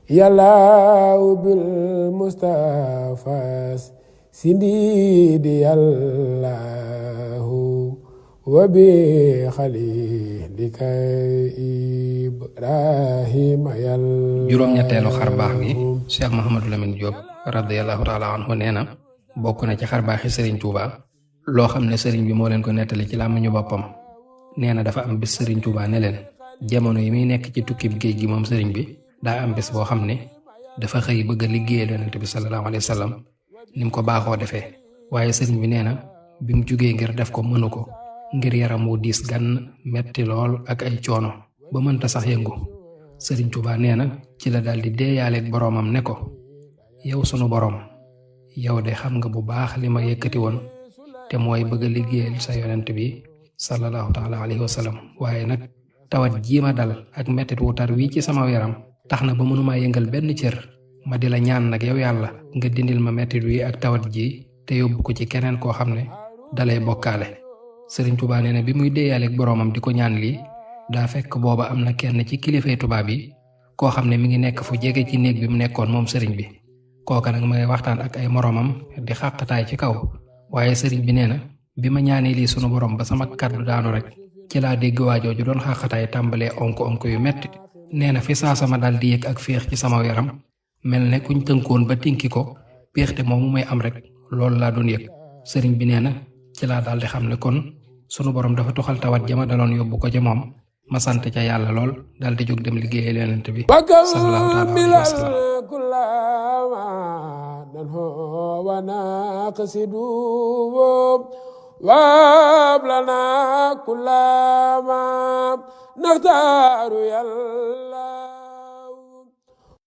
yàllaaw bil Mustafas sindidi yàllaahu wa bi xalilika Ibrahima yàllaahu. juróom-ñetteelu xar baax gi Cheikh Mouhamadou Lamine Diop radiyallahu taala anhu nee na bokk na ci xar baaxi Serigne Touba loo xam ne Serigne bi moo leen ko nettali ci làmmiñu boppam. nee na dafa am bis Serigne Touba ne leen jamono yi muy nekk ci tukkib géej gi moom Serigne bi daa am bis boo xam ne dafa xëy bëgg a liggéeyal yonent bi sallallahu alayhi wa sallam ni mu ko baaxoo defee waaye Serigne bi nee na bi mu jugee ngir def ko mënu ko ngir yaram wu diis gann metti lool ak ay coono ba mënta sax yëngu. Serigne Touba nee na ci la daal di deeyaaleeg boroomam ne ko yow sunu boroom yow de xam nga bu baax li ma yëkkati woon te mooy bëgg a liggéeyal sa yonent bi sallallahu taala alayhi wa sallam waaye nag tawat jii ma dal ak mettit wu tar wii ci sama yaram tax na ba mënumaa yëngal benn cër ma di la ñaan nag yow yàlla nga dindil ma mettit wi ak tawat ji te yóbbu ko ci keneen koo xam ne dalay bokkaale. Serigne Touba nee na bi muy deeyaaleeg boroomam di ko ñaan lii daa fekk booba am na kenn ci kilifay tubaab yi koo xam ne mi ngi nekk fu jege ci néeg bi mu nekkoon moom Serigne bi kooka nag ma ngay waxtaan ak ay moroomam di xàqataay ci kaw waaye Serigne bi nee na bi ma ñaanee lii sunu borom ba sama kàddu daanu rek ci laa dégg waajooju doon xàqataay tàmbalee onk yu metti. nee na fi saa sama daal di yëg ak féex ci sama yaram mel ne kuñ tënkoon ba tinki ko péexte moomu may am rek loolu laa doon yëg. Serigne bi nee na ci laa daal di xam ne kon sunu borom dafa toxal tawat jama daloon yóbbu ko ca moom ma sant ca yàlla lool daal di jóg dem liggéeyal yonent bi sallallahu alayhi wa sallam. وابلنا كل ما نختار يلا